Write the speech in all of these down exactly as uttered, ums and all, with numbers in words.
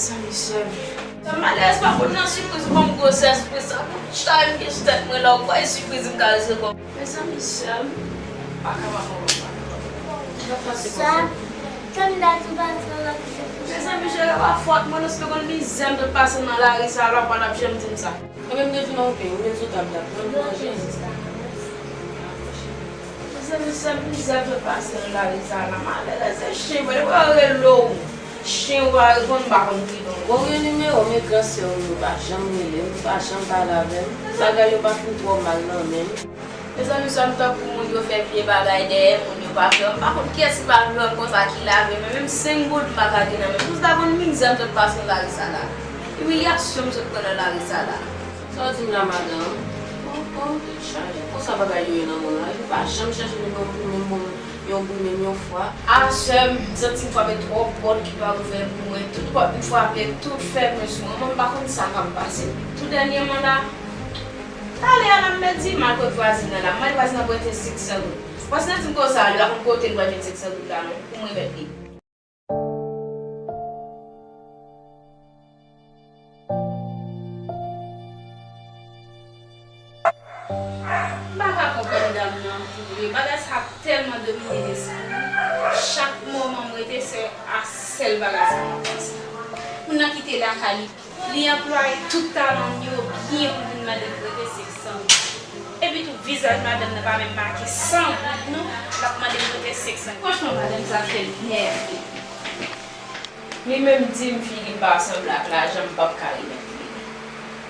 Mezanmi, sè m. Sè m, malerèz pa konn nan sipriz, ou ban m gwosè sipriz sa. Pou chay m gen sou tèt mwen la, ou kwè e sipriz m ka resevwa? Mezanmi, sè m. Pa ka pa konprann, pa ka pa konprann. Sa, sa m da tou pase nan lòt. Mezanmi, jere pa fòt mwen, non, si te konn mizè m te pase nan lari sa la, w pa t ap janm di m sa. Mwen menm te vin nan yon peyi, ou menm sou tab la, pran manje. Mezanmi, sè m, mizè m te pase nan lari sa la, malerèz, se chen, mwen, mwen rele w. Chen ou pa reponn, m pa konn kidon. Bon, gen nimewo m ekran sè w, yo pa janm rele m, yo pa janm pale avè m. Bagay yo pa fin twò mal nan men m. Mezanmi, sè m, tankou moun yo fè vye bagay dèyè m, moun yo pa vle wè m. M pa konn kiyès ki pa vle wè m konsa ki lave, men menm senk goud m pa ka gen nan men m. Pou sa konn mizè m sot pase nan lari sa la. Imilyasyon m sot pran nan lari sa la. Sa w di m la, madanm? Oh, oh, tèt chaje. Konsa bagay yo ye nan mond la. Yo pa janm chèche nou ban m pou menm bon. Yon goumen yon fwa. A sè m, m santi m frape twòp pòt ki pa ouvè pou mwen. Tout pòt m frape, tout fèmen sou mwen. Mwen m pa konn sa k ap pase. Tou dènyèman la, talè a la m pèdi m al kot vwazin nan la. M mande vwazin nan prete senk san goud. Vwazin nan di m konsa, li pa konn kote m pral jwenn senk san goud la non. Pou m remèt li. M pa ka konprann dam nan pou vre. Bagay sa ap tèlman domine lespri m. Chak moman m rete, se a sèl bagay sa m ap panse. Moun nan kite lakay li, li anplwaye tout talan l yo byen pou l vin mande m prete senk san goud. Epi tou, vizaj madanm nan pa menm make san goud non, l ap mande m prete senk san goud. Franchman, madanm sa fè m nève. Li menm di m figi m pa sanble ak lajan, m p ap ka remèt li.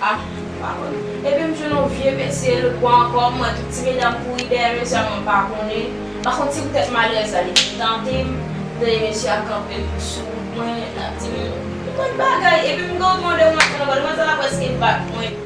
Ah, m pa konn. Epi m jwenn yon vye mesye lòt bò ankò, m wè tout ti medam kouri dèyè mesye a, mwen m pa konnen. M pa konn si poutèt malerèz la li vin tande m, m tande mesye a kanpe m sou wout mwen, l ap di m yon bann bagay. Epi m gen yon demwazèl ankò, demwazèl la prèske bat mwen.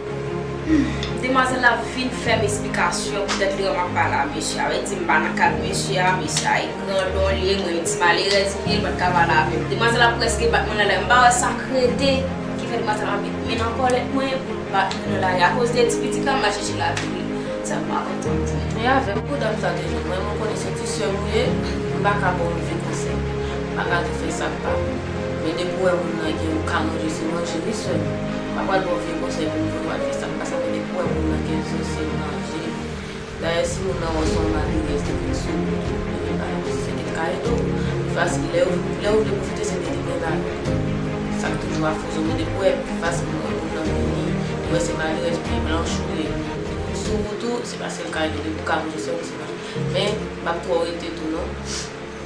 Demwazèl la vin fè m esplikasyon poutèt li wè m ap pale a mesye a. Li di m pa nan kad mesye a, mesye a e grandon li ye, mwen yon ti malerèz m ye, li pa t ka pale avè m. Demwazèl la prèske bat mwen nan lari, m pa wè sa k rete ki fè demwazèl la met men nan kòlèt mwen pou l bat mwen nan lari. Akoz de ti pitit la, m al chèche lavi li. Sa m pa konn sa m di. E avè m pou dam sa te jwenn mwen, mwen konnen se ti sè m ou ye, m pa ka ba w move konsèy. M pa ka di w fè sa k pa bon. Men depi w wè moun nan gen yon kanonje se manje wi sè m. M pa pral ba w vye konsèy pou m voye w al fè sa k pa sa, men depi w wè moun nan gen zye se manje. Dayè si moun nan wè w se yon malerèz li vin sou wout ou, li vin pale pou se te ka ede w. Pi fasil, lè yo, lè yo vle pwofite se li ki gen lajan. Sa k toujou afouze w, men depi w wè pi fasil moun nan vini, li wè se malerèz pye blanch ou ye. Li vin sou wout ou, se paske l ka ede w, depi w ka manje sè m se manje. Men, m p ap twò rete tou non.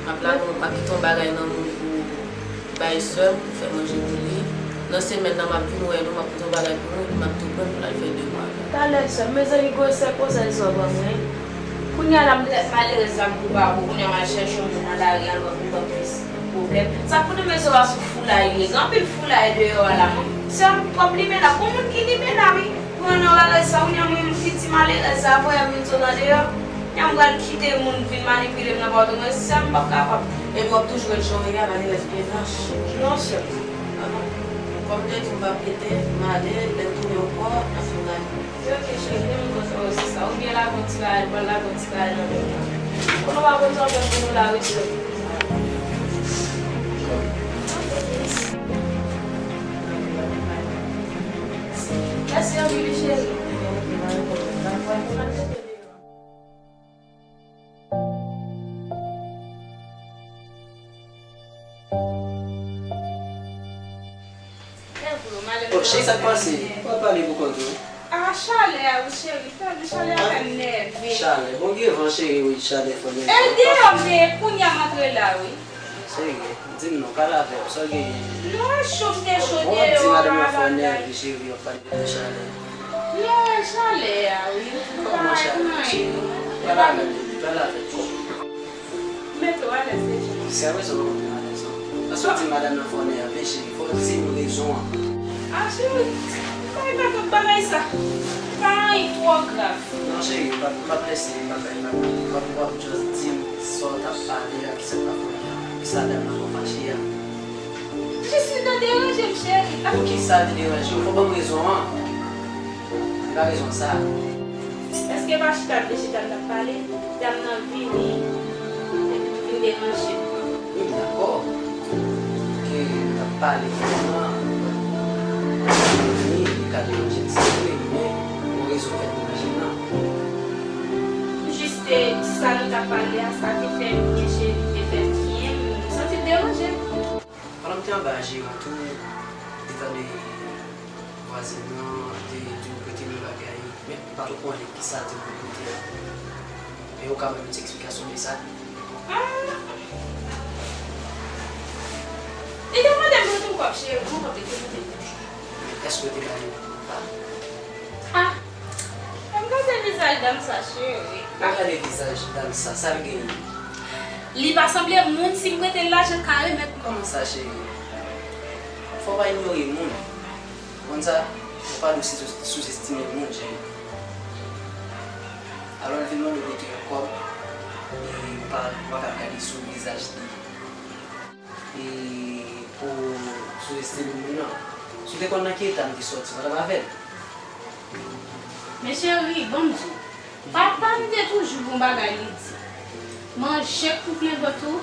M ap lage yon, m ap kite yon bagay nan men w pou bay sè m, pou fè manje pou li. Nan semèn nan, m ap vin wè nou, m ap kite yon bagay pou nou, epi m ap tou pran pou l al fè devwa l. Talè sè m, mezanmi, gwosè konsèy sa w ban mwen. Kounye a la, m trè malerèz la, m kou pa kou, kounye a m al chèche yon moun nan lari a, l ban m plis pwoblèm. Sa k pou nou mezon a sou foulay li ye, gen anpil foulay deyò a la. Sè m, pwòp limena, gon moun ki limena wi. Mwen nan bagay sa, kounye a mwen menm ki ti malerèz sa, apre m vin sot andeyò. Kounye a m pral kite moun vin manipile m nan Pòtoprens, sè m p ap kapab. Epi w ap toujou ret jan w ye a, malerèz pye blanch. Non sè m. Kòm m te di w m p ap rete, m ale, lè m tounen ankò, n ap fè yon lari. Ok cheri, men m kontan wè w se sa. Ou byen lage yon ti bagay, pral lage yon ti bagay nan men w la. Konnen w pa konn sa w fè pou nou la wi sè m. Mèsi anpil wi cheri. Oh, cheri, sa k pase? Ou ap pale pou kont ou? Ah, chalè a wi cheri, tande chalè a fè m nève. Chalè, bon gen van cheri wi, chalè fè nève. E deyò m te ye, kounye a m antre la wi. Cheri, di m non, pale avè m, sa w genyen? Non, e cho m te cho deyò a. Bon, w ap di madanm nan fè w nève cheri, w ap pale de chalè. Non, e chalè a wi. Kòman chalè a cheri? Pale avè m, pale avè m. Mete w alèz deja. Se rezon w konn alèz non. Paske w di madanm nan fè w nève cheri, fò w di m rezon an. Ah cheri, kay pa tout bagay sa. Pa anyen twò grav. Non cheri, m p ap, m p ap lese bagay la. W ap, w ap just di m sa w t ap pale a, kisa k t ap fè w la, kisa dam nan fè w fache a. Jis li nan deranje m cheri. Poukisa li deranje w? Fò w ban m rezon an. Ki pa rezon sa? Èske pa chita n te chita n t ap pale? Dam nan vini, epi tou vin deranje m. Wi, m dakò ke n t ap pale, men Ka deranje l, se vre, men yon rezon fèt nan machin nan. Jis te sa nou t ap pale a, sa te fè m gen cheri te fè m byen, m santi m deranje. Pandan m te anba a, Jeri tou, m te tande vwazin nan te di w prete m yon bagay, men m pa twò konnen kisa l te pou l prete a. Men ou ka ban m yon ti eksplikasyon de sa? Ah! Li te mande m prete yon kòb, cheri, yon kòb li te mande m. Men èske w te ba li yon pa? Ah! Ann gade vizaj dam sa, cheri. Pa gade vizaj dam sa, sa l genyen? Li pa sanble moun, si m prete l lajan, l ka remèt mwen. Kòman sa, cheri? Fò w pa inyore moun. Konn sa, fò w pa dwe sou-, souzestime moun, cheri. Alò, l vin mande w prete yon kòb, e ou pa, ou pa ka gade sou vizaj li. E pou souzestime moun nan. Si w te konn nan ki eta m te sòti, w pa t ap avè l. Men cheri, ban m di w, papa m te toujou gon bagay li di. Manje k pou plen vant ou,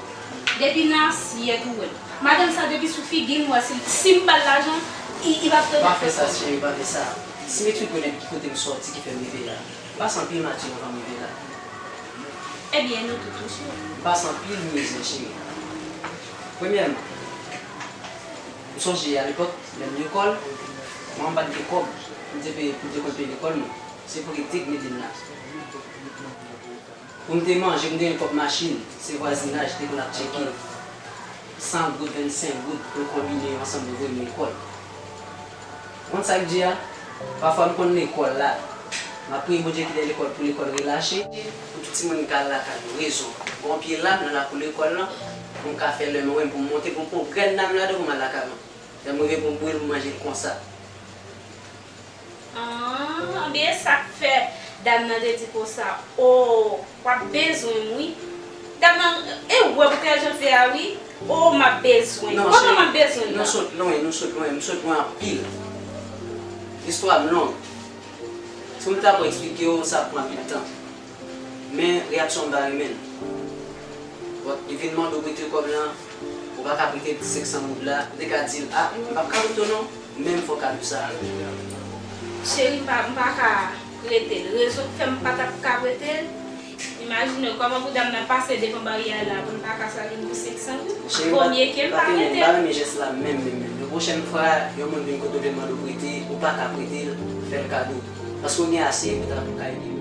depi nan asyèt ou wè l. Madanm sa depi sou figi m, m wè si, si m ba l lajan, li, li p ap remèt mwen. Pa fè sa, cheri, pa fè sa. Si m eksplike w nèg ki kote m sòti ki fè m rive la. M pase anpil match anvan m rive la. Ebyen, nou tou tou, cheri. M pase anpil mizè, cheri. Premyèman, ou sonje alepòk, lè m lekòl, manman m pa t gen kòb pou m te peye, pou m te konn peye lekòl mwen. Se pou rete k mete m la. Pou m te manje, pou m te gen kòb machin, se vwazinaj te konn ap tcheke san goud, vennsenk goud pou l konbine yo ansanm pou voye m lekòl. Ou konn sa k di a? Pafwa m konn lekòl la. M ap priye Bondye ki dèyè lekòl pou lekòl relache. Pou tout timoun ki al lakay yo, rezon. Gon pye lam nan lakou lekòl lan, pou m ka fè lè m wè m pou m monte, pou m pran grenn lam ladan pou m al lakay mwen. Lè m rive pou m bouyi l, pou m manje l konsa. Ah, anben e sa k fè dam nan te di konsa, o, w ap bezwen m wi. Dam nan, e wè pou tèl jan fè a wi. O, m ap bezwen. Non, cheri, m ap bezwen non, la. Sot lwen, nou sot lwen, m sot lwen anpil. Istwa m long. Si m ta pran eksplike w, sa ap pran anpil tan. Men reyaksyon m pa renmen l. Bon, li vin mande w prete kòb lan, ou pa ka prete l senk san goud la, ou te ka di l, a, m p ap ka prete w non, men m fè w kado sa a. Cheri, m pa, m pa ka prete l. Rezon k fè m pa t ap ka prete l, imajine w kòman pou dam nan pase devan baryè a la pou l pa ka sali m pou senk san goud. Cheri, m pa, m pa renmen, m pa renmen jès la menm, menm, menm. Yon pwochèn fwa, yon moun vin kote w vin mande w prete, ou pa ka prete l, fè l kado. Paske w gen ase pou ta pou ka ede moun.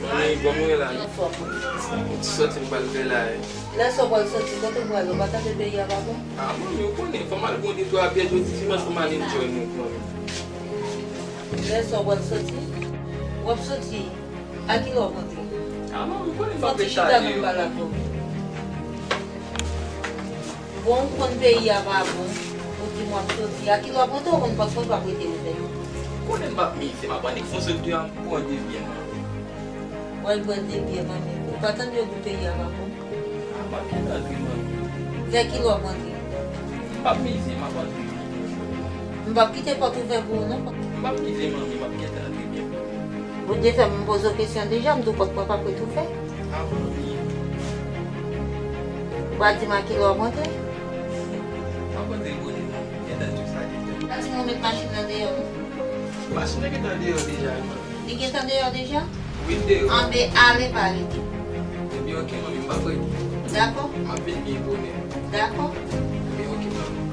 Mami, kòman w ye la? Anfòm. Ou ti sòti m pral fè la, wi. Lè sa w pral sòti, kote w prale? Ou pa tande peyi a pa bon? A, manmi, ou konnen, fò m al pran de twa byè jodi dimanch pou m al enjoy mwen, manmi. Lè sa w pral sòti? W ap sòti? A kilè w ap rantre? A, manmi, ou konnen m p ap ret chita deyò. Fò w chita nan m pale avè w. Bon, ou konn peyi a pa bon, ou di m w ap sòti. A kilè w ap rantre, ou konn pòt mwen p ap rete ouvè. Ou konnen m p ap mize, m ap annik fè yon sòt de a, m pran de byè, manmi. W al pran de byè, manmi. Ou pa tande yo di w peyi a pa bon? A, m ap gentan antre, manmi. Vè kilè w ap antre? M p ap mize, m ap antre. M p ap kite pòt ouvè pou ou, non. M p ap mize, manmi, m ap gentan antre byen. Bondye fè m poze w kesyon deja, m di w pòt mwen p ap ret ouvè. A, manmi. Ou pa di m a kilè w ap antre? M ap antre bonè, manmi. Gentan di w sa deja. Pa di m ou met machin nan deyò, non. Machin nan gentan deyò deja, wi, manmi. Li gentan deyò deja? Wi, l deyò. Anben, ale, pa rete. Ebyen, oke, manmi, m p ap rete. Dakò? M ap vin byen bonè. Dakò? Ebyen, oke, manmi.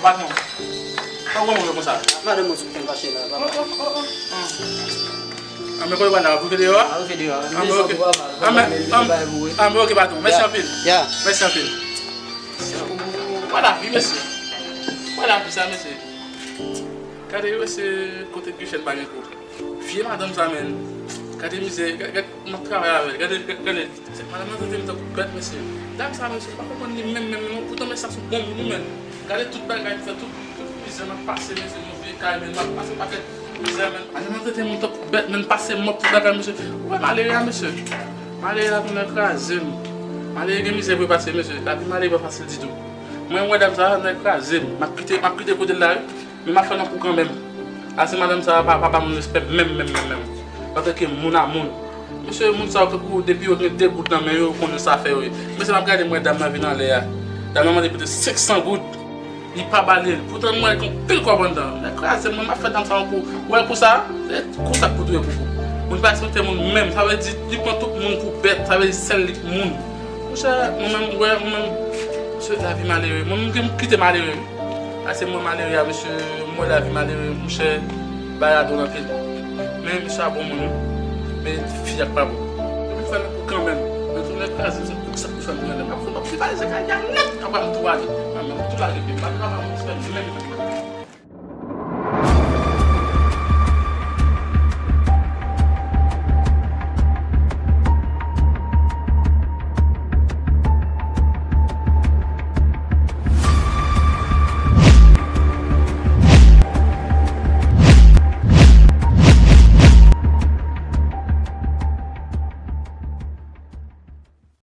Patwon, sa w konn move konsa? Madanm mwen sou pwen fache la, papa. Oh, oh, oh, oh. Hmm. Anben, kote w pral la? Pou videyo a? Anben, ok. Anben, anben, ok, patwon. Mèsi anpil. Mèsi anpil. Wè lavi, mesye. Wè lavi sa, mesye. Gade, mesye, kote Guichen pa gen kou. Vye madanm sa, menn. Gade mizè, gade, gade, m ap travay avè l. Gade, gade, gade. Se madanm nan trete m tankou bèt, mesye. Dam sa, mesye, m pa konprann li menm, menm, menm. Poutan, mesye, sa se yon bon moun, menn. Gade tout bagay m fè, tout, tout mizè m ap pase, mesye, nan vye kay, menn. M ap pase yon pakèt mizè, menn. Madanm nan trete m tankou bèt, menn, pase mòp, tout bagay, mesye. Ou wè malere a, mesye. Malere a vin kraze m. Malere gen mizè pou l pase, mesye. Lavi malere pa fasil ditou. Mwen, m wè dam sa, nan kraze m. M ap kite, m ap kite kote l la, wi. Men m ap fè nan kou kanmenm. Ase madanm sa a pa, pa ba moun respè menm, menm, menm, menm. Antanke moun a moun. Mesye, moun sa yo, tankou depi yo gen de goud nan men yo, yo konnen sa fè yo ye. Mesye, m ap gade, m wè dam nan vin anlè a. Dam nan mande pote senk san goud. Li pa ba li l. Poutan, m wè gen anpil kòb anndan. Nèg kraze, mwen, m ap fè dam sa yon kou. Ou wè kou sa? Se kou sa k pou touye pou kou. Moun pa respekte moun menm. Sa vle di, li pran tout moun pou bèt. Sa vle di, sèl li k moun. Monchè, mwen menm, ou wè, mwen menm, se lavi malere. Mwen menm, m kite malere. Ase mwen malere a, mesye, m wè lavi malere, monchè, bagay la dwòl anpil. Men mesye a bon moun, wi. Men fi a k pa bon. Mwen fè l kanmenm. Men tou nèg kraze, se pou sa pou fè m kanmenm. Ap fè m ap fè pale se kay a nèt, ap m tou ale. Mwen menm, tou lage, m pa travay, mwen fè menm.